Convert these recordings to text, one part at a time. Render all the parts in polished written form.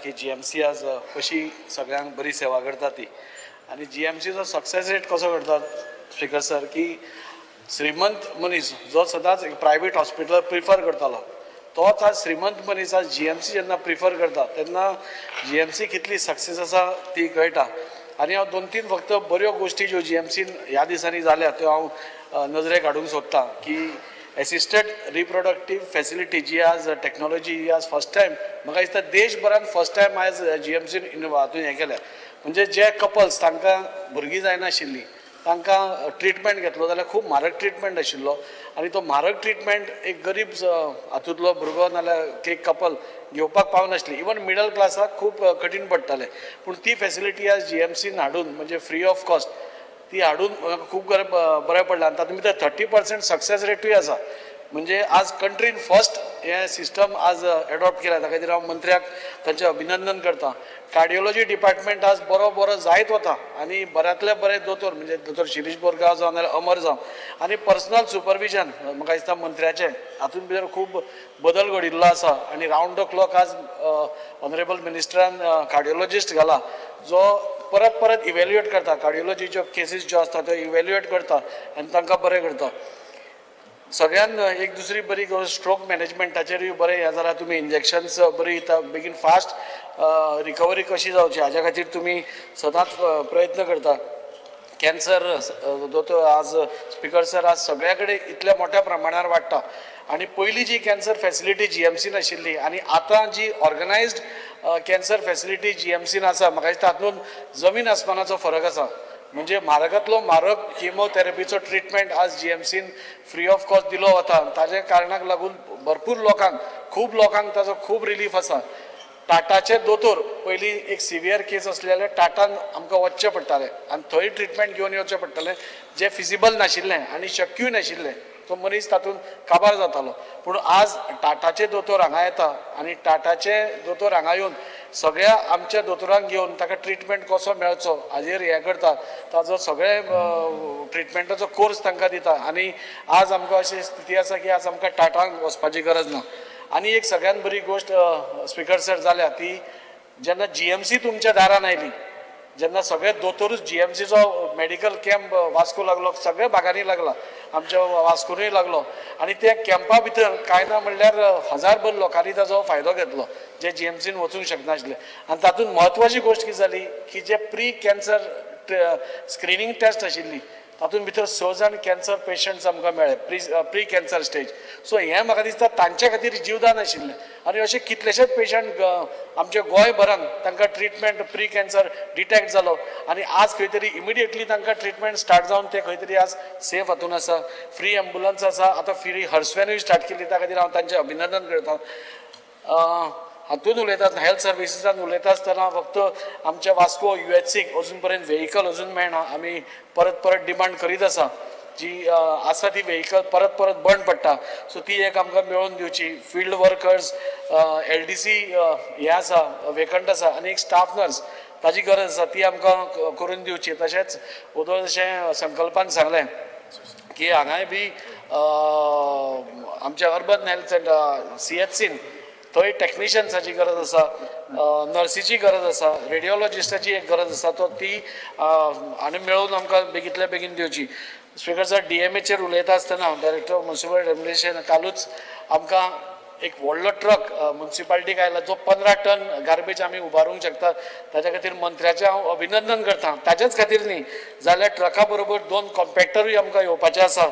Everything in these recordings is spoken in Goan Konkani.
की जीएमसी आज कशी सगळ्यांक बरी सेवा करता ती. आनी जीएमसीचो सक्सेस रेट कसो करता स्पीकर सर, की श्रीमंत मनीस जो सदांच एक प्रायवेट हॉस्पिटल प्रिफर करतालो तोच आज श्रीमंत मनीस आज जीएमसी जेन्ना प्रिफर करता तेन्ना जीएमसी कितली सक्सेस आसा ती कळटा. आनी हांव दोन तीन फक्त बऱ्यो गोश्टी ज्यो जीएमसीन ह्या दिसांनी जाल्या त्यो हांव नजरेक हाडूंक सोदतां की एसिस्टेड रिप्रोडक्टीव फॅसिलिटी जी आज टॅक्नोलॉजी ही आज फर्स्ट टायम म्हाका दिसता देशभरान फर्स्ट टायम आयज जीएमसीन हातून हें केल्या. म्हणजे जे कपल्स तांकां भुरगीं जायनाशिल्लीं तांकां ट्रिटमेंट घेतलो जाल्यार खूब म्हारग ट्रिटमेंट आशिल्लो आनी तो म्हारग ट्रिटमेंट एक गरीब हातूंतलो भुरगो नाल्यार एक कपल घेवपाक पावनासली. इवन मिडल क्लासाक खूब कठीण पडटालें. पूण ती फॅसिलिटी आज जीएमसीन हाडून म्हणजे फ्री ऑफ कॉस्ट ती हाडून खूब बरें पडलें. आनी तातूंत भितर 30% सक्सेस रेटूय आसा. म्हणजे आज कंट्रीन फर्स्ट हें सिस्टम आज एडॉप्ट केला, त्या खातीर हांव मंत्र्याक तांचें अभिनंदन करता. कार्डियोलॉजी डिपार्टमेंट आज बरो बरो जायत वता आनी बऱ्यांतले बरे दोतोर म्हणजे दोतोर शिरीष बोरगांव जावं नाल्यार अमर जावं आनी पर्सनल सुपरविजन म्हाका दिसता मंत्र्याचें हातूंत भितर खूब बदल घडिल्लो आसा. आनी रावंड the clock आज ऑनरेबल मिनिस्टरान कार्डियोलॉजिस्ट घाला जो परत परत इवेल्युएट करता, कार्डियोलॉजीच्यो केसीस ज्यो आसता त्यो इवेल्युएट करता आनी तांकां बरें करता. सगळ्यान एक दुसरी बरी गोश्ट स्ट्रोक मॅनेजमेंटाचेरूय बरें हें जाल्यार तुमी इंजेक्शन्स बरी दिता, बेगीन फास्ट रिकवरी कशी जावची हाज्या खातीर तुमी सदांच प्रयत्न करता. कॅन्सर दोतोर आज स्पीकर सर आज सगळ्या कडेन इतल्या मोठ्या प्रमाणार वाडटा आनी पयलीं जी कॅन्सर फॅसिलिटी जीएमसीन आशिल्ली आनी आतां जी ऑर्गनायज्ड कॅन्सर फॅसिलिटी जीएमसीन आसा म्हाका दिसता तातूंत जमीन आसमानाचो फरक आसा. म्हणजे म्हारगांतलो म्हारग किमोथेरपीचो ट्रिटमेंट आज जीएमसीन फ्री ऑफ कॉस्ट दिलो वता. ताज्या कारणाक लागून भरपूर लोकांक खूब लोकांक ताजो खूब रिलीफ आसा. टाटाचे दोतोर पयलीं एक सिवियर केस आसले जाल्यार टाटान आमकां वचचें पडटालें आनी थंय ट्रिटमेंट घेवन येवचें पडटालें जें फिजिबल नाशिल्लें आनी शक्यूय नाशिल्लें. तो मनीस तातूंत काबार जातालो. पूण आज टाटाचे दोतोर हांगा येता आनी टाटाचे दोतोर हांगा येवन सगळ्या आमच्या दोतोरांक घेवन ताका ट्रिटमेंट कसो मेळचो हाजेर हें करता, ताजो सगळे ट्रिटमेंटाचो कोर्स तांकां दिता. आनी आज आमकां अशी स्थिती आसा की आज आमकां टाटांक वचपाची गरज ना. आनी एक सगळ्यान बरी गोश्ट स्पीकर सर जाल्या ती जेन्ना जीएमसी तुमच्या दारान आयली, जेन्ना सगळे दोतोरूच जीएमसीचो मेडिकल कॅम्प वास्को लागलो, सगळ्या भागांनी लागला, आमच्या वास्कोनूय लागलो आनी त्या कॅम्पा भितर कांय ना म्हणल्यार हजारभर लोकांनी ताजो फायदो घेतलो जे जीएमसीन वचूंक शकनाशिल्ले. आनी तातूंत म्हत्वाची गोश्ट कितें जाली की जे प्री कॅन्सर स्क्रिनींग टेस्ट आशिल्ली तातूंत भितर 6 जाण कॅन्सर पेशंट्स आमकां मेळ्ळे प्री कॅन्सर स्टेज. सो हें म्हाका दिसता तांचे खातीर जिवदान आशिल्लें. आनी अशे कितलेशेच पेशंट आमच्या गोंयभरान तांकां ट्रिटमेंट प्री कॅन्सर डिटेक्ट जालो आनी आज खंय तरी इमिडिएटली तांकां ट्रिटमेंट स्टार्ट जावन ते खंय तरी आज सेफ हातून आसा. फ्री एम्बुलन्स आसा, आतां फ्री हर्सवॅनूय स्टार्ट केली, त्या खातीर हांव तांचें अभिनंदन करता. हातून उलयता आसतना हेल्थ सर्विसीसान उलयता आसतना फक्त आमच्या वास्को युएचसीक अजून पर्यंत व्हेकल अजून मेळना. आमी परत परत डिमांड करीत आसा, जी आसा ती व्हेकल परत परत बंद पडटा. सो ती एक आमकां मेळोवन दिवची. फिल्ड वर्कर्स एलडीसी हें आसा, वेकंट आसा आनी एक स्टाफ नर्स ताजी गरज आसा, ती आमकां करून दिवची. तशेंच वोदोळ जशें संकल्पान सांगलें की हांगाय बी आमच्या अर्बन हेल्थ सेंटर सीएचसीन थंय टॅक्निशियन्साची गरज आसा, नर्सीची गरज आसा, रेडियोलॉजिस्टाची एक गरज आसा, तो ती आनी मेळोवन आमकां बेगींतल्या बेगीन दिवची. स्पीकर सर, डीएमएचेर उलयता आसतना डायरेक्टर ऑफ म्युनिसिपल एडमिनिस्ट्रेशन कालूच आमकां एक व्हडलो ट्रक म्युनिसिपालिटीक आयला जो 15 टन गार्बेज आमी उबारूंक शकता. ताच्या खातीर मंत्र्याचें हांव अभिनंदन करता. ताच्याच खातीर न्ही जाल्यार ट्रका बरोबर 2 कॉम्पॅक्टरूय आमकां येवपाचे आसा,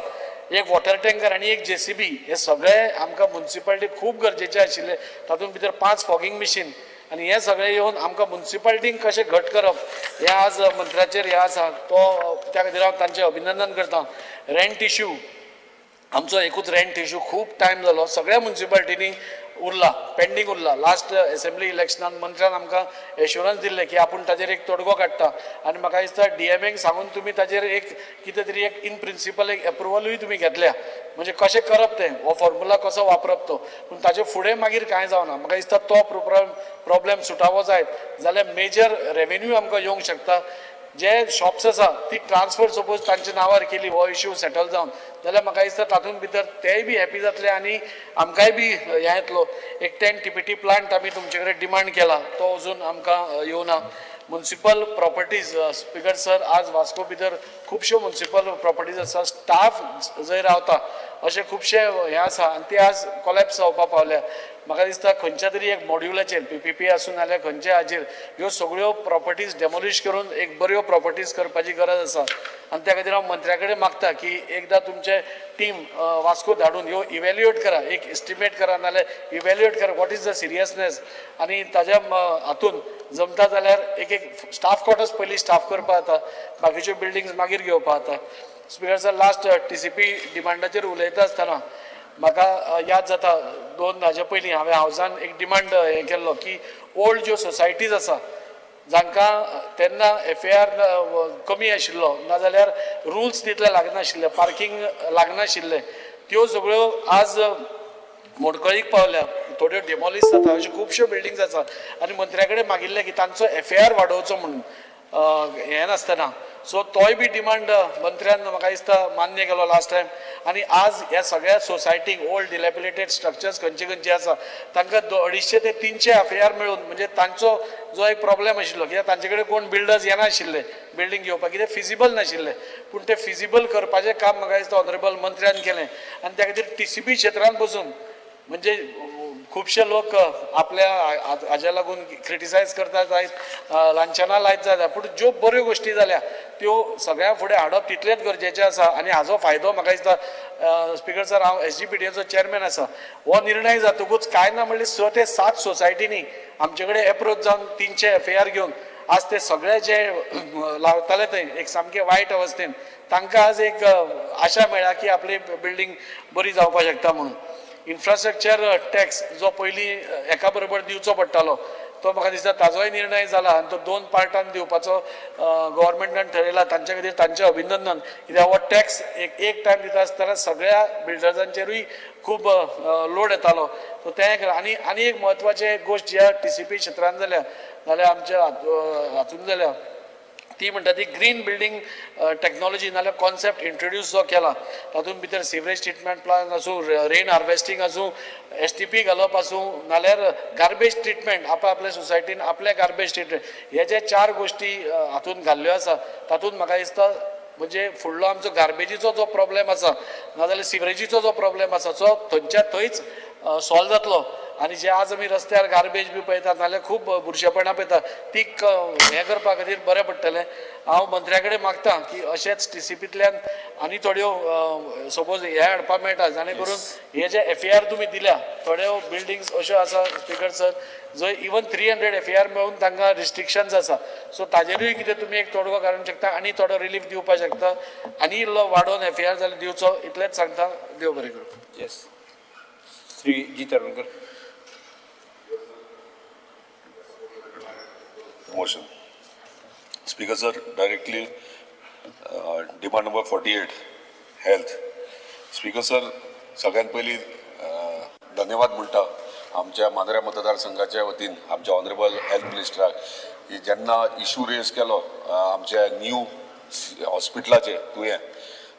एक वॉटर टँकर आनी एक जेसीबी. हे सगळे आमकां म्युनिसिपालिटी खूब गरजेचे आशिल्ले. तातूंत भितर 5 फॉगिंग मशीन आनी हे सगळे येवन आमकां म्युनिसिपालिटींक कशें घट करप हें आज मंत्र्याचेर हें आसा, तो त्या खातीर हांव तांचें अभिनंदन करता. रेंट इश्यू आमचो एकूच रेंट इश्यू खूब टायम जालो सगळ्या म्युनिसिपालिटींनी उरला, पेंडींग उरला. लास्ट एसेंब्ली इलेक्शनान मंत्र्यान आमकां एश्युरन्स दिल्लें की आपूण ताजेर एक तोडगो काडटा आनी म्हाका दिसता डीएमएक सांगून तुमी ताजेर एक कितें तरी एक इन प्रिंसिपल एक एप्रुवलूय तुमी घेतल्या, म्हणजे कशें करप तें, हो फॉर्मुला कसो वापरप तो. पूण ताजे फुडें मागीर कांय जावना. म्हाका दिसता तो प्रॉब्लेम सुटावो जायत जाल्यार मेजर रेवेन्यू आमकां येवंक शकता. जे शॉप्स आसा ती ट्रान्सफर सपोज तांच्या नांवार केली, हो इश्यू सेटल जावन जाल्यार म्हाका दिसता तातूंत भितर तेय बी हॅपी जातले आनी आमकांय बी हें येतलो. एक 10 TPT plant आमी तुमचे कडेन डिमांड केला, तो अजून आमकां येवना. मुन्सिपल प्रॉपर्टीज, स्पिकर सर, आज वास्को भितर खुबश्यो मुन्सिपल प्रॉपर्टीज आसा, स्टाफ जंय रावता अशे खुबशे हें आसा आनी ते आज कोलॅप्स जावपाक पावल्या. म्हाका दिसता खंयच्या तरी एक मॉड्युलाचेर PPP आसूं नाल्यार खंयच्या हाजेर ह्यो सगळ्यो प्रॉपर्टीज डेमोलिश करून एक बऱ्यो प्रॉपर्टीज करपाची गरज आसा. आनी त्या खातीर हांव मंत्र्या कडेन मागता की एकदां तुमचे टीम वास्को धाडून ह्यो इवेल्युएट करा, एक एस्टिमेट करा नाल्यार इवेल्युएट करा what is the seriousness, आनी ताज्या हातून जमता जाल्यार एक एक स्टाफ क्वॉर्टर्स पयलीं स्टाफ करपा जाता, बाकीच्यो बिल्डिंग्स मागीर घेवपा जाता. स्पिकर सर, लास्ट TCP डिमांडाचेर उलयता आसतना म्हाका याद जाता 2 हाजे पयलीं हांवें हावजान एक डिमांड हें केल्लो की ओल्ड ज्यो सोसायटीज आसा जांकां तेन्ना FAR कमी आशिल्लो नाजाल्यार रुल्स तितले लागनाशिल्ले, पार्कींग लागनाशिल्लें, त्यो सगळ्यो आज मोडकळीक पावल्या, थोड्यो डेमोलिश जाता, अश्यो खुबश्यो बिल्डिंग्स आसा. आनी मंत्र्या कडेन मागिल्लें की तांचो FAR वाडोवचो म्हणून हें नासतना, सो तोय बी डिमांड मंत्र्यान म्हाका दिसता मान्य केलो लास्ट टायम. आनी आज ह्या सगळ्या सोसायटीक ओल्ड डिलेपिलेटेड स्ट्रक्चर्स खंयचे खंयचे आसा तांकां 250 ते 300 FAR मेळून म्हणजे तांचो जो एक प्रॉब्लेम आशिल्लो कित्याक तांचे कडेन कोण बिल्डर्स येनाशिल्ले बिल्डींग घेवपाक, कित्याक फिजिबल नाशिल्लें, पूण तें फिजिबल करपाचें काम म्हाका दिसता ऑनरेबल मंत्र्यान केलें. आनी त्या खातीर TCP क्षेत्रान बसून म्हणजे खुबशे लोक आपल्या हाज्या लागून क्रिटिसायज करता जायत, लांछनां लायत जायत, पूण ज्यो बऱ्यो गोश्टी जाल्या त्यो सगळ्यां फुडें हाडप तितलेंच गरजेचें आसा. आनी हाजो फायदो म्हाका दिसता स्पिकर सर, हांव SGPDAचो चॅरमॅन आसा, हो निर्णय जातकूच कांय ना म्हणल्यार 6 ते 7 सोसायटींनी आमचे कडेन एप्रोच जावन 300 FAR घेवन आज ते सगळे जे लावताले थंय एक सामके वायट अवस्थेन तांकां आज एक आशा मेळ्ळा की आपली बिल्डींग बरी जावपाक शकता म्हणून. इन्फ्रास्ट्रक्चर टॅक्स जो पयलीं एका बरोबर दिवचो पडटालो तो म्हाका दिसता ताजोय निर्णय जाला आनी तो 2 पार्टान दिवपाचो गव्हर्मेंटान ठरयला, तांचे खातीर तांचें अभिनंदन. कित्याक हो टॅक्स एक टायम दिता आसतना सगळ्या बिल्डर्सांचेरूय खूब लोड येतालो, सो तें एक. आनी आनी एक म्हत्वाची गोश्ट ज्या TCP क्षेत्रान जाल्या नाल्यार आमच्या हातून जाल्या ती म्हणटा ती ग्रीन बिल्डींग टॅक्नोलॉजी नाल्यार कॉन्सेप्ट इंट्रोड्यूस जो केला तातूंत भितर सिवरेज ट्रिटमेंट प्लांट आसूं, रेन हार्वेस्टींग आसूं, STP घालप आसूं, नाल्यार गार्बेज ट्रिटमेंट आप आपल्या सोसायटीन आपलें गार्बेज ट्रिटमेंट, हे जे 4 गोश्टी हातूंत घाल्ल्यो आसा तातूंत म्हाका दिसता म्हणजे फुडलो आमचो गार्बेजीचो जो प्रॉब्लेम आसा नाजाल्यार सिवरेजीचो जो प्रॉब्लेम आसा तो थंयच्या थंयच सॉल्व जातलो. आनी जे आज आमी रस्त्यार गार्बेज बी पळयतात नाल्यार खूब बुरशेपणां पळयतात ती हें करपा खातीर बरें पडटलें. हांव मंत्र्या कडेन मागता की अशेंच TCPंतल्यान आनी थोड्यो सपोज हें हाडपाक मेळटा जाणे करून हे जे FAR तुमी दिल्या थोड्यो बिल्डिंग्स अश्यो आसा स्पिकर सर जंय इवन 300 FAR मेळून तांकां रिस्ट्रिक्शन्स आसा, सो ताजेरूय कितें तुमी एक तोडगो काडूंक शकता आनी थोडो रिलीफ दिवपाक शकता आनी इल्लो वाडोवन FAR जाल्यार दिवचो, इतलेंच सांगता. देव बरें करूं. Yes, Shri G Tarulkar. Motion. Speaker sir, directly demand number 48, health. Speaker sir, सगळ्यात पयलीं धन्यवाद म्हणटा आमच्या मांद्र्या मतदारसंघाच्या वतीन आमच्या ऑनरेबल हेल्थ मिनिस्टराक की जेन्ना इशू रेज केलो आमच्या न्यू हॉस्पिटलाचे तुयें,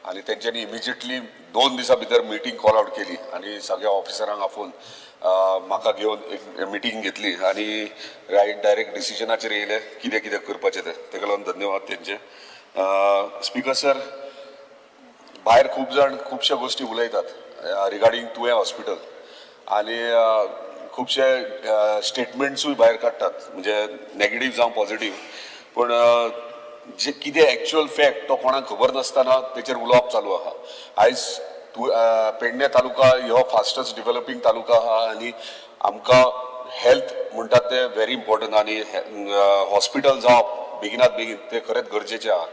आनी तेंच्यांनी इमिजिएटली 2 दिसां भितर मिटींग कॉल आवट केली आनी सगळ्या ऑफिसरांक आपोवन म्हाका घेवन एक मिटींग घेतली आनी रायट डायरेक्ट डिसिजनाचेर येयले कितें कितें करपाचें तें, तेका लागून धन्यवाद तेंचे. स्पिकर सर, भायर खूब जाण खुबश्यो गोश्टी उलयतात रिगार्डींग तुयें हॉस्पिटल आनी खुबशे स्टेटमेंट्सूय भायर काडटात, म्हणजे नेगेटीव जावं पॉझिटीव, पूण जे कितें एक्चुअल फॅक्ट तो कोणाक खबर नासतना तेचेर उलोवप चालू आहा. आयज पेडणे तालुका हो फास्टस्ट डिवेलपींग तालुका आहा आनी आमकां हेल्थ म्हणटात तें व्हेरी इम्पॉर्टंट आनी हॉस्पिटल जावप बेगिनात बेगीन तें खरेंच गरजेचें आहा.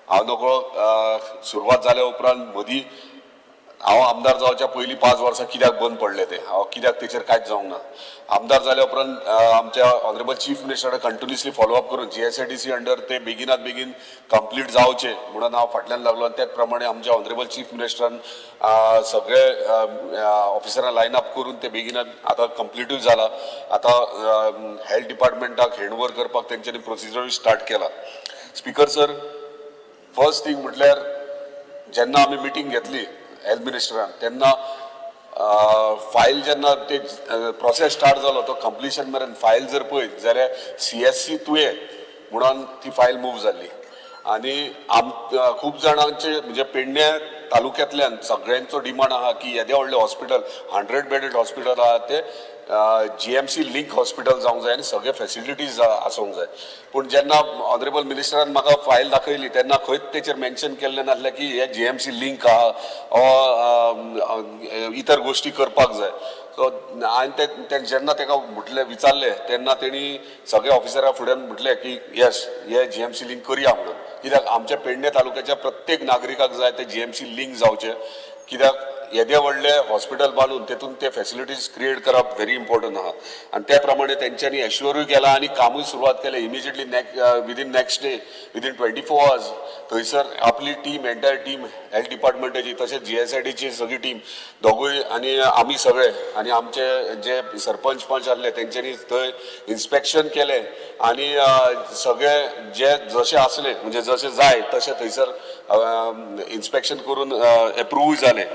हांव नकळो सुरवात जाल्या उपरांत मदीं हांव आमदार जावच्या पयलीं 5 वर्सां कित्याक बंद पडलें तें, हांव कित्याक तेचेर कांयच जावंक ना. आमदार जाल्या उपरांत आमच्या ऑनरेबल चीफ मिनिस्टरान कंटिन्युअसली फॉलोअप करून GSIDC under ते बेगिनात बेगीन कंप्लीट जावचें म्हणून हांव फाटल्यान लागलो आनी त्याच प्रमाणे आमच्या ऑनरेबल चीफ मिनिस्टरान सगळे ऑफिसरां लायन अप करून ते बेगिनात आतां कंप्लिटूय जाला. आतां हेल्थ डिपार्टमेंटाक हँड ओवर करपाक तेंच्यांनी प्रोसिजरूय स्टार्ट केला. स्पीकर सर, फर्स्ट थींग म्हटल्यार जेन्ना आमी मिटींग घेतली हेल्थ मिनिस्टरान तेन्ना फायल जेन्ना ते प्रोसेस स्टार्ट जालो तो कंप्लिशन मेरेन फायल जर पळयत जाल्यार CSC तुयें म्हणून ती फायल मूव जाल्ली आनी आम खूब जाणांचे म्हणजे पेडणे तालुक्यांतल्यान सगळ्यांचो डिमांड आहा की येदें व्हडलें हॉस्पिटल 100 बेडेड हॉस्पिटल आहा ते GMC link hospital जावंक जाय आनी सगळे फेसिलिटीज आसूंक जाय. पूण जेन्ना ऑनरेबल मिनिस्टरान म्हाका फायल दाखयली तेन्ना खंयच तेचेर मेन्शन केल्लें नासलें की हे GMC link आहा इतर गोश्टी करपाक जाय. सो हांवें ते जेन्ना ताका म्हटलें विचारलें तेन्ना तेणी सगळे ऑफिसरा फुड्यान म्हटलें की येस हे GMC link करया म्हणून, कित्याक आमच्या पेडणे तालुक्याच्या प्रत्येक नागरिकाक जाय ते GMC link जावचें, कित्याक येदें व्हडलें हॉस्पिटल बांदून तेतून ते फेसिलिटीज क्रिएट करप व्हेरी इम्पॉर्टंट आहा. आनी त्या प्रमाणे तेंच्यांनी एश्योरूय केलां आनी कामूय सुरवात केलें immediately within next day, within 24 hours थंयसर आपली टीम, एंटायर टीम हेल्थ डिपार्टमेंटाची तशेंच GSIDची सगळी टीम दोगूय आनी आमी सगळे आनी आमचे जे सरपंच पंच आसले तेंच्यांनी थंय इन्स्पेक्शन केलें आनी सगळे जे जशे आसले म्हणजे जशे जाय तशें थंयसर इन्स्पेक्शन करून एप्रूवूय जालें.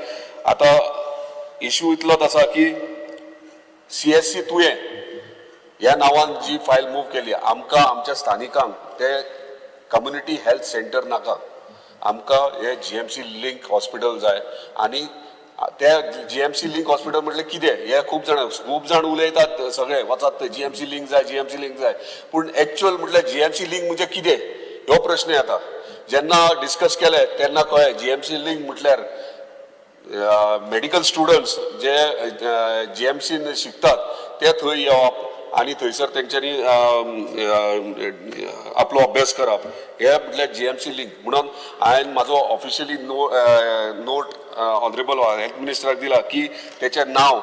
आतां इशू इतलोच आसा की CSC तुयें ह्या नांवान जी फायल मूव केली आमकां आमच्या स्थानिकांक ते कम्युनिटी हेल्थ सेंटर नाका, आमकां हे GMC link hospital जाय. आनी ते GMC link hospital म्हटल्यार कितें हे खूब जाण उलयतात सगळे वचात थंय GMC link जाय, GMC link जाय, पूण एक्चुअल म्हटल्यार GMC link म्हणजे कितें हो प्रश्न येता. जेन्ना डिस्कस केले तेन्ना कळ्ळें GMC link म्हटल्यार मेडिकल स्टुडंट्स जे GMCन शिकतात ते थंय येवप आनी थंयसर तेंच्यांनी आपलो अभ्यास करप, हे म्हटल्यार GMC link. म्हणून हांवें म्हाजो ऑफिशियली नोट ऑनरेबल हेल्थ मिनिस्टराक दिला की तेचें नांव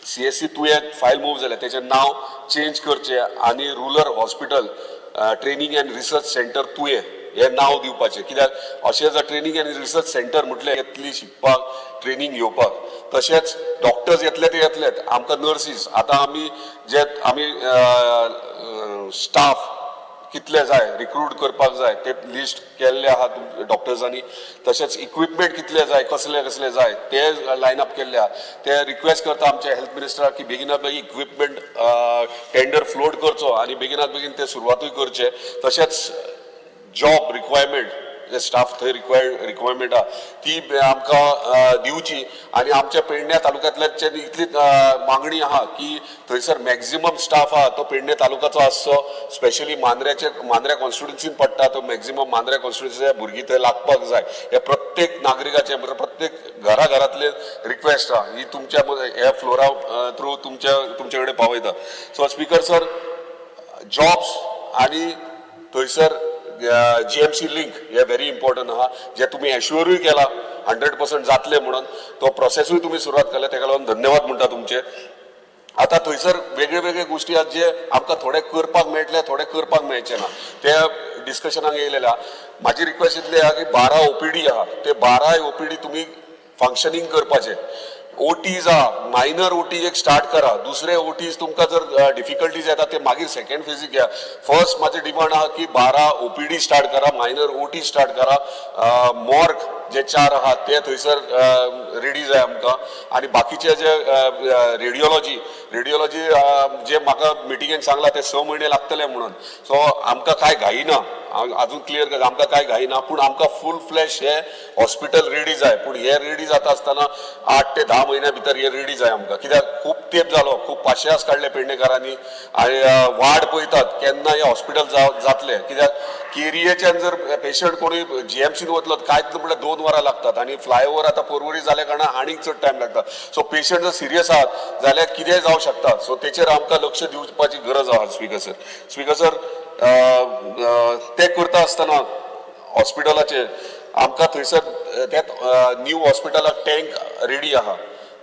CSC तुयें फायल मूव जालें तेचें नांव चेंज करचें आनी rural hospital training and research centre तुयें हें नांव दिवपाचें, कित्याक अशें जर ट्रेनींग आनी रिसर्च सेंटर म्हटलें येतली शिकपाक ट्रेनींग घेवपाक, तशेंच डॉक्टर्स येतले ते येतलेत, आमकां नर्सीस आतां आमी जे आमी स्टाफ कितले जाय रिक्रूट करपाक जाय ते लिस्ट केल्ले आहा डॉक्टर्सांनी, तशेंच इक्विपमेंट कितले जाय कसले कसले जाय ते लायन अप केल्ले आहा. ते रिक्वेस्ट करता आमच्या हेल्थ मिनिस्टराक की बेगिनात बेगीन इक्विपमेंट टेंडर फ्लोट करचो आनी बेगिनात बेगीन ते सुरवातूय करचे. तशेंच जॉब रिक्वायरमेंट जे स्टाफ थंय रिक्वायरमेंट आहा ती आमकां दिवची. आनी आमच्या पेडण्या तालुक्यांतल्यान इतली मागणी आहा की थंयसर मॅक्झिमम स्टाफ आहा तो पेडणे तालुक्याचो आसचो, स्पेशली मांद्र्या कॉन्स्टिट्युन्सीन पडटा तो मॅक्झिमम मांद्र्या कॉन्स्टिट्युन्सीच्या भुरगीं थंय लागपाक जाय. हे प्रत्येक नागरिकाचे प्रत्येक घरा घरांतले रिक्वेस्ट आहा ही तुमच्या ह्या फ्लोरा थ्रू तुमचे कडेन पावयता. सो स्पीकर सर, जॉब्स आनी थंयसर GMC link हे व्हेरी इम्पॉर्टंट आहा, जे तुमी एश्योरूय केला 100% जातले म्हणून तो प्रोसेसूय तुमी सुरवात केल्या तेका लागून धन्यवाद म्हणटा तुमचे. आतां थंयसर वेगळे वेगळे गोश्टी आहात जे आमकां थोडे करपाक मेळटले थोडे करपाक मेळचे ना, ते डिस्कशनाक येयलेले आहा. म्हाजी रिक्वेस्ट इतली आहा की 12 OPD आहा ते 12 OPD तुमी फंक्शनींग करपाचे. OTs आहा, मायनर OT एक स्टार्ट करा, दुसरे OTs तुमकां जर डिफिकल्टीज येता ते मागीर सेकंड फेजीक घ्या. फर्स्ट म्हाजें डिमांड आहा की 12 OPD start करा, मायनर OT start करा, मॉर्ग जे 4 आहा ते थंयसर रेडी जाय आमकां. आनी बाकीचे जे रेडियोलॉजी जे म्हाका मिटिंगेन सांगला ते 6 म्हयने लागतले म्हणून, सो आमकां कांय घाई ना, अजून क्लियर कर आमकां कांय घाई ना, पूण आमकां फूल फ्लॅश हे हॉस्पिटल रेडी जाय. पूण हे रेडी जाता आसतना 8 ते 10 म्हयन्या भितर हे रेडी जाय आमकां, कित्याक खूब तेंप जालो, खूब पाशयास काडले पेडणेकारांनी आनी वाट पळयतात केन्ना हे हॉस्पिटल जातले. कित्याक केरियेच्यान जर पेशंट कोणूय GMCन वतलो कांयच म्हटल्यार 2 वरां लागतात आनी फ्लायओवर आतां पोरवरी जाल्या कारणान आनीक चड टायम लागता. सो पेशंट जर सिरियस आहात जाल्यार कितेंय जावं शकता, सो तेचेर आमकां लक्ष दिवपाची गरज आहा. स्पीकर सर, ते करता आसतना हॉस्पिटलाचे आमकां थंयसर त्यात न्यू हॉस्पिटलाक टँक रेडी आहा.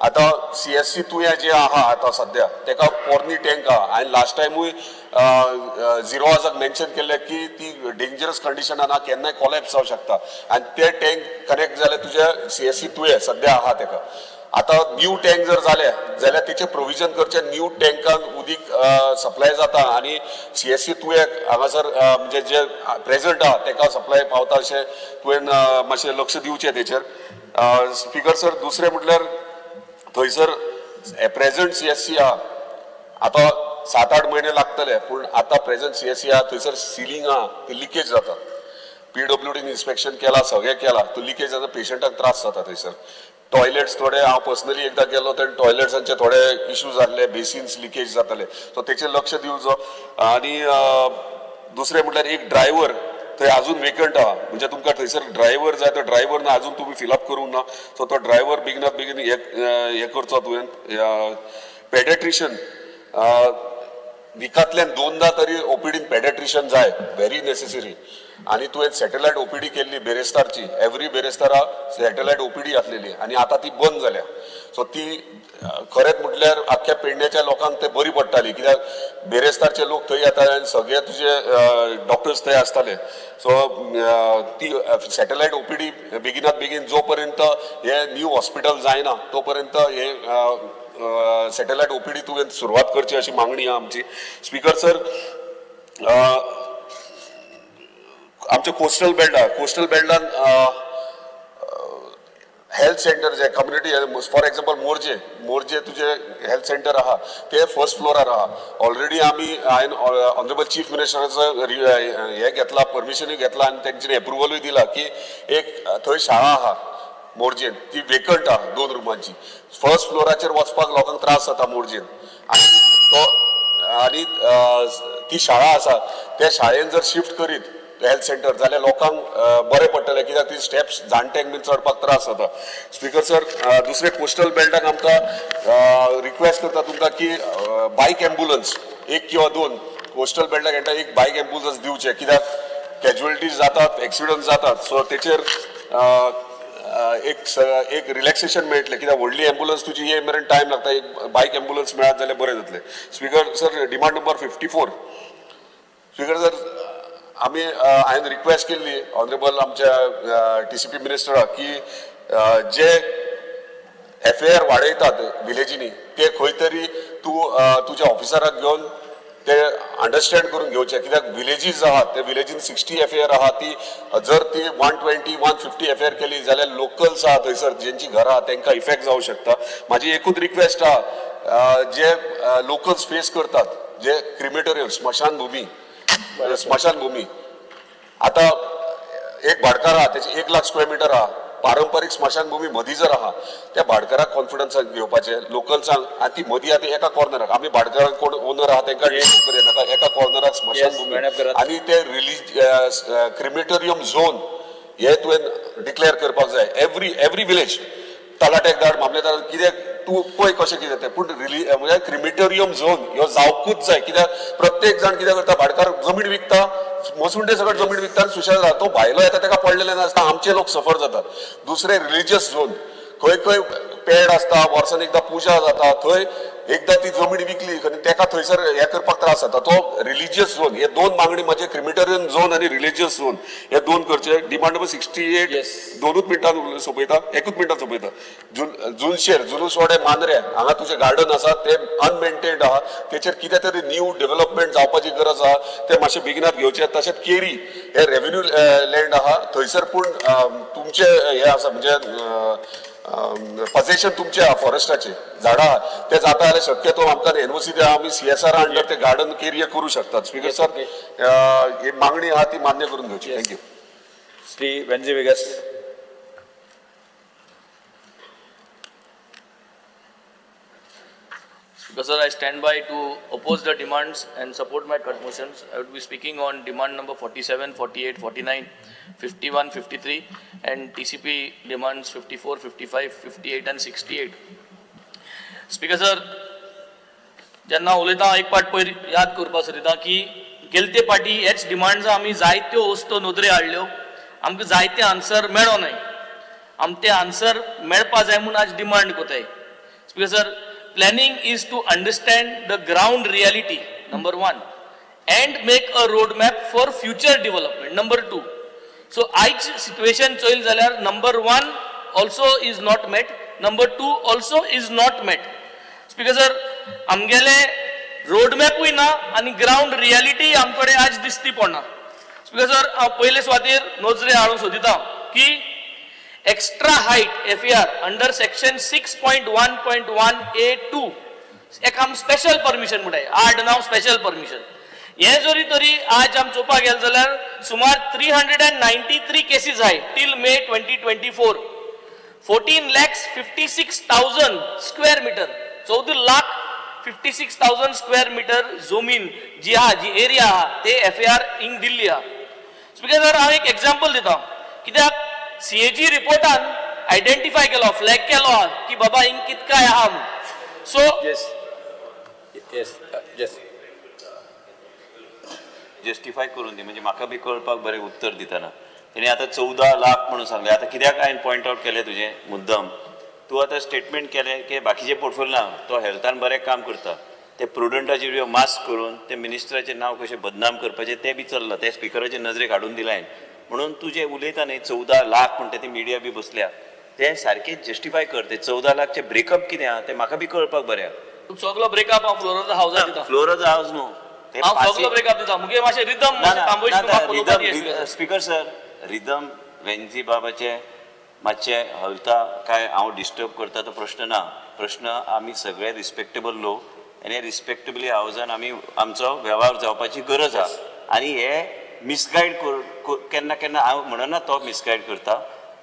आतां सीएससी तुया जे आहा आतां सद्या तेका पोरनी टँक आहा आनी लास्ट टायमूय झिरो आवर्साक मेन्शन केल्लें की ती डेंजरस कंडिशनान आहा, केन्नाय कॉलॅप्स जावंक शकता आनी ते टँक कनेक्ट जाल्यार तुज्या सीएससी तुयें सद्या आहा तेका आतां न्यू टँक जर जाले जाल्यार तेचें प्रोविजन करचें. न्यू टँकान उदीक सप्लाय जाता आनी सीएससी तुयें हांगासर म्हणजे जे प्रेजंट आहा तेका सप्लाय पावता अशें तुवें मातशें लक्ष दिवचें तेचेर. स्पिकर सर, दुसरें म्हटल्यार थंयसर प्रेजंट सीएससी आहा, आतां 7-8 म्हयने लागतले, पूण आतां प्रेजंट सीएससी आहा थंयसर सिलींग आहा ती लिकेज जाता. पीडब्ल्यूडीन इन्स्पेक्शन केला, सगळें केलां, तो लिकेज जाता, पेशंटाक त्रास जाता. थंयसर टॉयलेट्स थोडे, हांव पर्सनली एकदां गेलो तेन्ना टॉयलेट्सांचे थोडे इशू जाल्ले, बेसिन्स लिकेज जाताले, सो तेचेर लक्ष दिवचो. आनी दुसरें म्हटल्यार एक ड्रायव्हर थंय अजून वेकंट आहा, म्हणजे तुमकां थंयसर ड्रायव्हर जाय, तो ड्रायव्हर ना, अजून तुमी फिलअप करूंक ना. सो तो ड्रायव्हर बेगिनात बेगीन हे हे करचो तुवें. पेडेट्रिशन, विकांतल्यान दोनदा तरी ओपीडीन पेडेट्रिशन जाय, व्हेरी नेसेसरी. आनी तुवें सॅटेलायट ओपीडी केल्ली बेरेस्तारची, एवरी बेरेस्तारा सॅटेलायट ओपीडी आसलेली आनी आतां ती बंद जाल्या. सो ती खरेंच म्हटल्यार आख्ख्या पेडण्याच्या लोकांक ते बरी पडटाली, कित्याक बेरेस्तारचे लोक थंय येताले आनी सगळे तुजे डॉक्टर्स थंय आसताले. सो ती सॅटेलायट ओपीडी बेगिनात बेगीन, जो पर्यंत हे न्यू हॉस्पिटल जायना तो पर्यंत हे सॅटेलायट ओपीडी तुवें सुरवात करची अशी मागणी आहा आमची. स्पीकर सर, आमचे कोस्टल बेल्ट आहा, कोस्टल बेल्टान हेल्थ सेंटर जे community, for example Morjim, Morjim तुजे हेल्थ सेंटर आहा ते फर्स्ट फ्लोरार आहा. ऑलरेडी आमी, हांवें ऑनरेबल चीफ मिनिस्टराचो हे घेतला, परमिशनूय घेतला आनी तेंच्यानी एप्रुवलूय दिला की एक थंय शाळा आहा मोरजेन, ती वेकंट आहा दोन रुमांची. फर्स्ट फ्लोराचेर वचपाक लोकांक त्रास जाता मोरजेन आनी तो आनी ती शाळा आसा, त्या शाळेन जर शिफ्ट करीत हेल्थ सेंटर जाल्यार लोकांक बरें पडटलें, कित्याक ती स्टेप्स जाणट्यांक बीन चडपाक त्रास जाता. स्पीकर सर, दुसरें कोस्टल बेल्टाक आमकां रिक्वेस्ट करता तुमकां की बायक एम्बुलन्स एक किंवा दोन कोस्टल बेल्टाक हेंका एक बायक एम्बुलन्स दिवचे, कित्याक कॅज्युअलिटीज जातात, एक्सिडंट जातात. सो तेचेर अ, अ, एक एक रिलॅक्सेशन मेळटलें, कित्याक व्हडली एम्बुलन्स तुजी ये मेरेन टायम लागता. एक बायक एम्बुलन्स मेळत जाल्यार बरें जातलें. Speaker sir, demand number 54. Speaker sir, आमी हांवें रिक्वेस्ट केल्ली ऑनरेबल आमच्या टीसीपी मिनिस्टराक की जे एफएआर वाडयतात विलेजींनी ते खंय तरी तूं तुज्या ऑफिसराक घेवन ते अंडरस्टँड करून घेवचे, कित्याक विलेजीस आहात ते विलेजीन 60 एफएआर आहा, ती जर ती 120, 150 एफएआर केली जाल्यार लोकल्स आहा थंयसर जेंची घरां आहा तेंकां इफेक्ट जावं शकता. म्हाजी एकूच रिक्वेस्ट आहा, जे लोकल्स फेस करतात जे क्रिमेटोरियम, स्मशानभूमी, स्मशानभूमी, आता एक भाटकार आहा, तेचे 1 लाख स्क्वेअर मिटर आहा. पारंपरीक स्मशानभूमी मदीं जर आहा, त्या भाटकाराक कॉन्फिडन्सान घेवपाचें लोकल्सांक आनी ती मदीं आहा ती एका कॉर्नराक, आमी भाटकारांक कोण ओनर आहा तांकां डिस्टर्ब करिनाका. एका कॉर्नराक स्मशानभूमी wind up करात. आनी ते रिलीज क्रिमेटोरियम झोन हे तुवें डिक्लेअर करपाक जाय एवरी विलेज. तलाट्याक धाड, मामलेदार, कित्याक तूं पळय कशें कितें तें, पूण रिली म्हणजे क्रिमेटोरियम झोन ह्यो जावकूच जाय, कित्याक प्रत्येक जाण कितें करता, भाटकार जमीन विकता, मसुंडे सगळे जमीन विकता आनी सुशेगाद रावता. तो भायलो येता, ताका पडलेलें नासता, आमचे लोक सफर जातात. दुसरें रिलिजियस झोन, खंय खंय पेड आसता, वर्सान एकदां पुजा जाता, थंय एकदां ती जमीन विकली आनी ताका थंयसर हें करपाक त्रास जाता. तो रिलिजियस झोन, हे दोन मागणी माझे, क्रिमेटोरियम झोन आनी रिलिजियस झोन हे दोन करचे. Demand number 68. दोनूच मिनटां सोंपयता, एकूच मिनटान सोंपयता. जुनशेर, जुलूसवाडे, मांद्रे हांगा तुजें गार्डन आसा ते अनमेंटेन्ड आहा. तेचेर कितें तरी न्यू डेव्हलपमेंट जावपाची गरज आहा, ते मातशें बेगिनात घेवचें. तशेंच केरी हे रेव्हेन्यू लँड आहा थंयसर, पूण तुमचे हे आसा, म्हणजे पझेशन तुमचे आहा, फॉरेस्टाचे झाडां आहा, ते जाता जाल्यार शक्यतो आमकां एनओसी द्या, आमी सीएसआर अंडर ते गार्डन केरिया करूं शकतात. स्पीकर सर, ही मागणी आहा ती मान्य करून घेवची. Thank you. Shri Venzy Viegas. Speaker sir, I stand by to oppose the demands and support my cut motions. I would be speaking on demand number 47, 48, 49, 51, 53 and TCP demands 54, 55, 58 and 68. Speaker sir, जेन्ना उलयता एक पाट पयर याद करपा सोदिता की गेलते पाटी हेच डिमांड्स आमी जायत्यो वस्तू नदरे हाडल्यो, आमकां जायते आन्सर मेळो न्हय. आमकां ते आन्सर मेळपा जाय म्हूण आज डिमांड कोताय. Speaker sir, planning is to understand the ground reality, number one, and make a road map for future development, number two. So आयज सिट्युएशन चोयल जाल्यार number one also is not met, number two also is not met. Speaker sir, आमगेले रोड मॅपूय ना आनी ग्रावंड रियलिटी आमकडे आज दिसती पडना. स्पीकर सर, हांव पयले सुवातेर नजरे हाडूंक सोदिता की extra height FAR under section 6.1.1A2 एक आम स्पेशल परमिशन म्हणटाय, आड नांव स्पेशल परमिशन. हे जरी तरी आज आम चोवपाक गेले जाल्यार सुमार 393 केसीस आहाय till May 2024, 14,56,000 square metre, 14,56,000 square metre जमीन जी आहा, जी एरिया आहा ते एफएआर हिंग दिल्ली आहा. स्पीकर सर, हांव एक एग्जाम्पल दिता, कित्याक सीएजी रिपोर्टान आयडेंटिफाय केलो, फ्लॅग केलो आहा की बाबा हिंग कितकाय आहा म्हूण. So yes yes yes justify करून दी, म्हणजे म्हाका बी कळपाक बरें उत्तर दितना. तेणी आतां 14 लाख म्हणून सांगलें, आतां कित्याक हांवें पॉयंट आवट केलें तुजें मुद्दम, तूं आतां स्टेटमेंट केलें की बाकीचे पोर्टफोलियो ना, तो हेल्थान बरें काम करता, ते प्रुडंटाचे मास्क करून ते मिनिस्टराचें नांव कशें बदनाम करपाचें तें बी चल्लां, तें स्पिकराचे नजरेक हाडून दिलां हांवें. म्हणून तूं जें उलयता न्ही 14 लाख म्हणटा ती मिडिया बी बसल्या, तें सारकें जस्टिफाय कर. ते 14 लाखचें ब्रेकअप कितें आहा तें म्हाका बी कळपाक बरें आहा. सगलो ब्रेकअप हांव फ्लोर ऑफ the हावजार दिता. फ्लोर ऑफ the house न्हू, हांव सगलो ब्रेकअप दिता. मुगे मातशें रिदम थांबोवची. स्पीकर सर, रिदम वेन्झी बाबाचे मातशें हलता काय हांव डिस्टर्ब करता तो प्रश्न ना. प्रश्न आमी सगळे रिस्पेक्टेबल लोक आनी रिस्पेक्टेबली हावजान आमी आमचो वेव्हार जावपाची गरज आहा. आनी हे मिसगायड करून केन्ना केन्ना हांव म्हणना तो मिसगायड करता,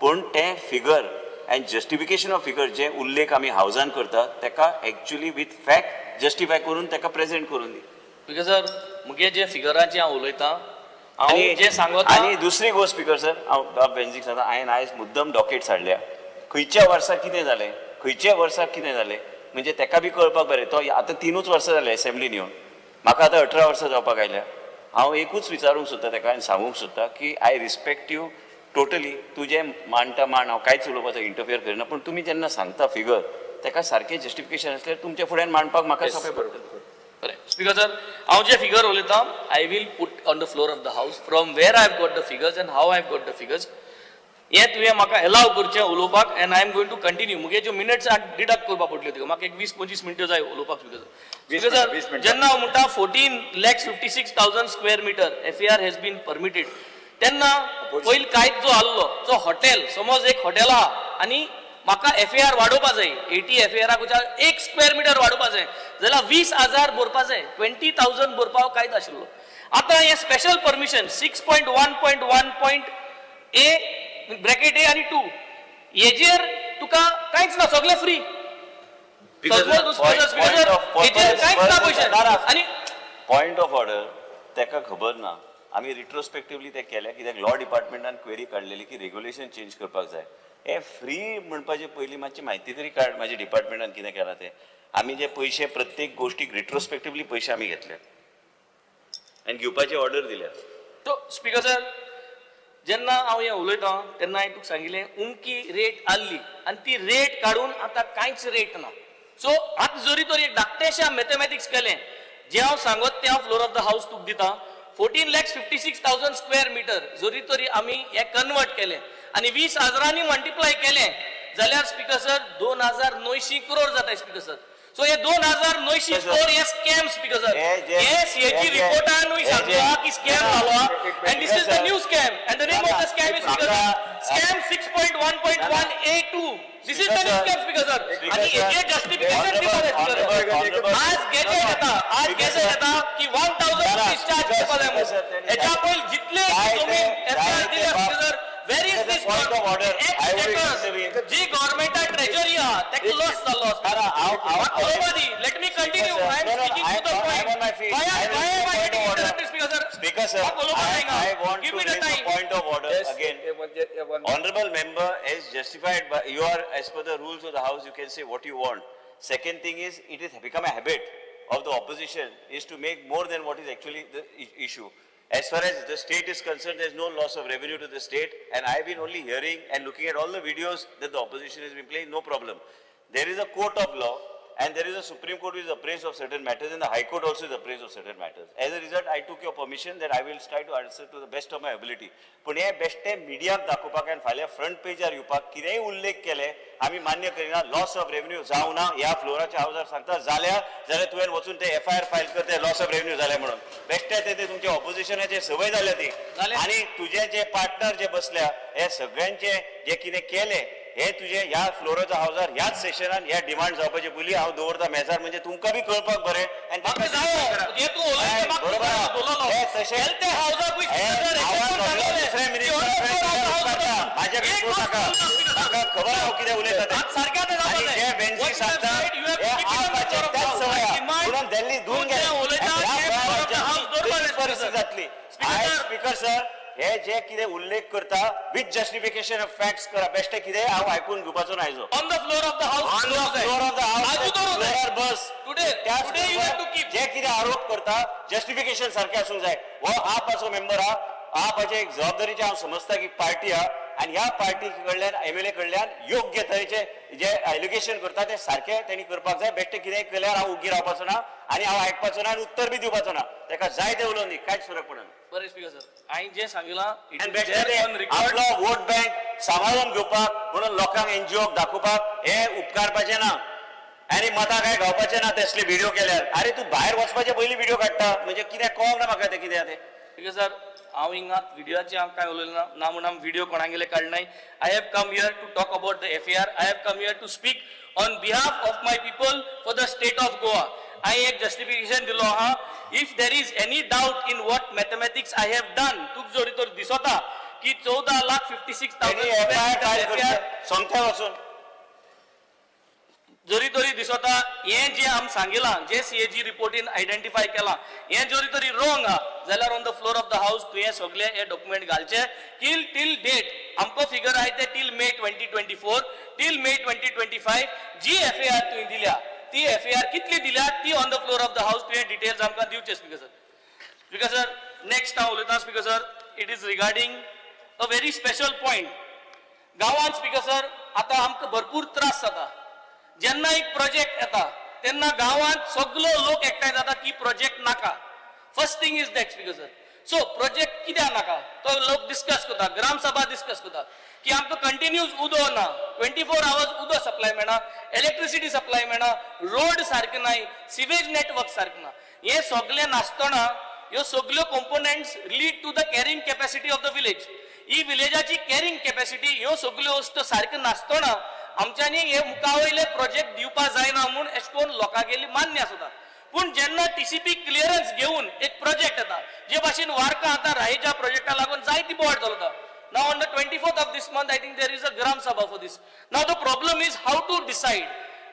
पूण तें figure and justification of figure जे उल्लेख आमी हावजान करता तेका एक्चुली विथ फॅक्ट जस्टिफाय करून तेका प्रेजेंट करून दी. स्पीकर सर, मुगे जे फिगराचे हांव उलयतां, हांव जे सांगता. आनी दुसरी गोश्ट स्पीकर सर, हांव बाब वेन्झीक सांगता, हांवें आयज मुद्दम डॉकेट्स हाडल्या, खंयच्या वर्सा कितें जालें, खंयच्या वर्साक कितें जालें, म्हणजे तेका बी कळपाक बरें. तो आतां 3 वर्सां जालें एसेंब्लीन येवन, म्हाका आतां 18 वर्सां जावपाक आयल्या. हांव एकूच विचारूंक सोदता तेका आनी सांगूंक सोदता की I respect you totally, तूं जें मांडटा मांड, हांव कांयच उलोवपाचो इंटरफियर करिना, पूण तुमी जेन्ना सांगता फिगर तेका सारकें जस्टिफिकेशन आसल्यार तुमच्या फुड्यान मांडपाक म्हाका सोंपें पडटलें. बरें स्पीकर सर, हांव जे फिगर उलयतां I will put on the floor of the house from where I have got the figures and how I have got the figures. हें तुवें म्हाका एलाव करचें उलोवपाक and I am going to continue. मुगे ज्यो मिनट्स डिडक्ट करपाक पडल्यो त्यो म्हाका एक 20-25 मिनटां जाय उलोवपाक. स्पीकर सर, स्पीकर सर, जेन्ना हांव म्हणटा 14,56,000 square metre FAR has been permitted, तेन्ना पयलीं कायदो जो आहलो जो हॉटेल, समज एक हॉटेल आहा आनी म्हाका एफएआर वाडोवपा जाय, 80 एफएआराक 1 स्क्वेअर मिटर वाडोवपा जाय जाल्यार 20,000 भरपा जाय, 20,000 भरपा कायदो आशिल्लो. आतां हें special permission 6.1.1.A bracket A आनी 2 हेजेर तुका कांयच ना, सगळें फ्री. कांयच ना पयशे. आनी पॉयंट ऑफ ऑर्डर, तेका खबर ना आमी रिट्रोस्पेक्टिवली ते केले कित्याक लॉ डिपार्टमेंटान क्वेरी काडलेली की रेग्युलेशन चेंज करपाक जाय. हे फ्री म्हणपाचे पयलीं मातशी म्हायती तरी काड म्हाजे डिपार्टमेंटान कितें केलां तें. आमी जे पयशे प्रत्येक गोश्टीक रिट्रोस्पेक्टिवली पयशे आमी घेतले आनी घेवपाची ऑर्डर दिल्या. सो स्पीकर सर, जेन्ना हांव हें उलयतां तेन्ना हांवें तुका सांगिल्लें उमकी रेट आहली आनी ती रेट काडून आतां कांयच रेट ना. सो आतां जरी तर एक धाकटेशें मॅथमॅटिक्स केलें, जें हांव सांगत तें हांव फ्लोर ऑफ the house तुका दिता. 14,56,000 स्क्वेअर मिटर जरी तरी आमी हें कन्वर्ट केलें आनी 20,000 मल्टिप्लाय केलें जाल्यार स्पीकर सर 2,900 करोड जाता स्पीकर सर. सो हे 2,900 करोड हे स्कॅम स्पीकर सर. हे सीएजी रिपोर्टानूय सांगला की स्कॅम जालो and this is the new scam and the name of the scam is speaker sir scam 6.1.1A2. This is the new scam speaker sir. आनी हेजेर जस्टिफिकेशन दिवपाक जाय स्पीकर सर. आज गॅजेट येता, आज गॅजेट येता की 1,000 रुपीज चार्ज करपाक जाय म्हणून. हेच्या पयलीं जितले जमीन एफआर दिल्या speaker sir, where is this point of order? Ji गव्हर्नमेंटा treasury आहा तेका लॉस जाल्लो. Let me continue. I am speaking to the point. Why am I getting interrupted speaker sir? Speaker sir, I want Give to me the raise a time. point of order again. Honorable member is justified by you are as per the rules of the house, you can say what you want. Second thing is, it has become a habit of the opposition is to make more than what is actually the issue. As far as the state is concerned, there is no loss of revenue to the state, and I have been only hearing and looking at all the videos that the opposition has been playing, no problem. There is a court of law and there is a Supreme Court is apprised of certain matters and the High Court also is apprised of certain matters. As a result, I took your permission that I will try to answer to the best of my ability. पूण हे बेश्टे मिडियाक दाखोवपाक आनी फाल्यां फ्रंट पेजार येवपाक कितेंय उल्लेख केले आमी मान्य करिना. लॉस ऑफ रेव्हन्यू जावना ह्या फ्लोराच्या हावजार सांगता, जाल्यार जाल्यार तुवें वचून ते एफआयआर फायल कर, ते लॉस ऑफ रेव्हन्यू जाले म्हणून. बेश्टे ते तुमचे ऑपोजिशनाचे संवय जाल्या ती. आनी तुजे जे पार्टनर जे बसल्या हे सगळ्यांचे जे कितें केले हे तुजे ह्या फ्लोराच्या हावजार ह्याच सेशनान ह्या डिमांड जावपाचे पयलीं हांव दवरता मेजार, म्हणजे तुमकां बी कळपाक बरें. म्हाका खबर हांव कितें उलयता तें. जे वेन्सी सांगता त्याच सवय म्हणून दिल्ली धुवन गेले, परिस्थिती जातली. स्पीकर सर, हे जे कितें उल्लेख करता विथ जस्टिफिकेशन ऑफ फॅक्ट्स करा. बेश्टे कितें हांव आयकून घेवपाचो ना आयजो. On the floor of the house, on the floor of the house, फ्लोरार bus. Today you have to keep जे कितें आरोप करता जस्टिफिकेशन सारकें आसूंक जाय. हो आपाचो मेंबर आहा, आपाचे एक जबाबदारीचे हांव समजता की पार्टी आहा आनी ह्या पार्टी कडल्यान एमएलए कडल्यान योग्य तरेचे जे एलिगेशन करता ते सारकें तेणी करपाक जाय. बेश्टे कितें केल्यार हांव उगी रावपाचो ना आनी हांव आयकपाचो ना आनी उत्तर बी दिवपाचो ना. तेका जाय तें उलोवन दी, कांयच फरक पडना. बरें स्पीकर सर, हांवें जें सांगिलां आपलो वोट बँक सांबाळून घेवपाक म्हणून लोकांक एनजीओक दाखोवपाक हे उपकारपाचें ना आनी मतां काय गावपाचें ना तसले व्हिडिओ केल्यार. अरे तूं भायर वचपाचे पयलीं व्हिडिओ काडटा म्हणजे कितें कळोंक ना म्हाका तें कितें तें. स्पीकर सर, हांव हिंगा व्हिडियोचे हांव कांय उलयलें ना, ना म्हूण हांव video कोणागेले काडनाय. I have come here to talk about the FAR. I have come here to speak on behalf of my people for the state of Goa. हांवें एक जस्टिफिकेशन दिलो आहा. If there is any doubt in what mathematics I have done, तुका जरी तर दिसता की 14,56,000 सोमत्या वचून जरी तरी दिसता हें जें आमी सांगिलां, जे सीएजी रिपोर्टीन आयडेंटिफाय केलां, हें जरी तरी रॉंग आहा जाल्यार on the floor of the house तुवें सगळे हे डॉक्युमेंट घालचे. कील टील डेट आमकां फिगर आहाय ते till May 2024, till May 2025 G FAR तुवें दिल्या ती एफएआर कितली दिल्या ती on the floor of the house तुवें डिटेल्स आमकां दिवचे. Speaker sir, speaker sir, next हांव उलयतां. Speaker sir, it is regarding a very special point. गांवांत स्पीकर सर आतां आमकां भरपूर त्रास जाता. जेन्ना एक प्रोजेक्ट येता तेन्ना गांवांत सगलो लोक एकठांय जाता की प्रोजेक्ट नाका. First thing is that speaker sir. So project कित्याक नाका तो लोक डिस्कस करता, ग्रामसभा डिस्कस करता की आमकां कंटिन्यूज उदो ना, 24 आवर्स उदो सप्लाय मेळना, इलेक्ट्रिसिटी सप्लाय मेळना, रोड सारके नाय, सिवेज नेटवर्क सारकें ना. हें सगलें नासतना ह्यो सगल्यो components lead to the carrying capacity of the village. ही विलेजाची कॅरिंग कॅपॅसिटी ह्यो सगल्यो वस्तू सारक्यो नासतना आमच्यांनी हे मुखा वयले प्रोजेक्ट दिवपा जायना म्हूण एशें करून लोकांगेली मान्य आसता. पूण जेन्ना टीसीपी क्लियरन्स घेवन एक प्रोजेक्ट येता, जे भाशेन वार्का आतां रायेच्या प्रोजेक्टा लागून जायती बोवाळ चलता. Now on the 24th of this month I think there is a gram sabha for this. Now the problem is how to decide.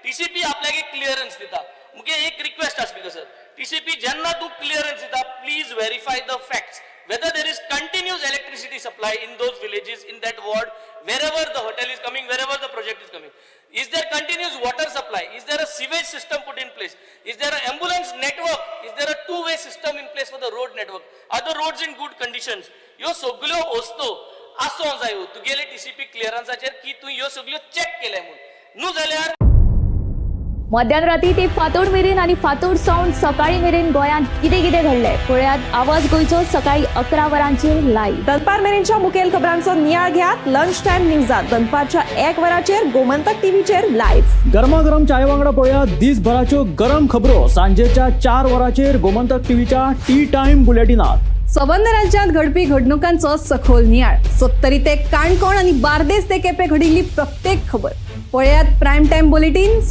TCP आपल्याक एक क्लियरन्स दिता. मुगे एक रिक्वेस्ट आसा स्पीकर सर, टीसीपी जेन्ना तूं क्लियरन्स दिता please verify the facts whether there is continuous electricity supply in those villages, in that ward, wherever the hotel is coming, wherever the project is coming. Is there continuous water supply? Is there a sewage system put in place? Is there an ambulance network? Is there a two-way system in place for the road network? Are the roads in good conditions? ह्यो सगल्यो वस्तू आसूंक जायो तुगेले टीसीपी क्लियरन्साचेर की तूं ह्यो सगल्यो चॅक केले म्हूण. न्हू जाल्यार मध्यानराती ते फांतोड मेरेन आनी फांतोड सावन सकाळी मेरेन गोंयांत कितें कितें घडलें पळयात आवाज गोंयचो सकाळी 11 वरांचेर लायव्ह. दनपार मेरेनच्या मुखेल खबरांचो नियाळ घेयात लंच टायम न्यूजात दनपारच्या 1 वराचेर गोमंतक टीव्हीचेर लायव्ह. गरमागरम चाय वांगडा पळयात दिसभराच्यो गरम खबरो सांजेच्या 4 वरांचेर गोमंतक टीव्हीच्या टी टायम बुलेटिनात. सबंद राज्यांत घडपी घडणुकांचो सखोल नियाळ, सत्तरी ते काणकोण आनी बार्देस ते केपें घडिल्ली प्रत्येक खबर पळयात प्रायम टायम बुलेटीन.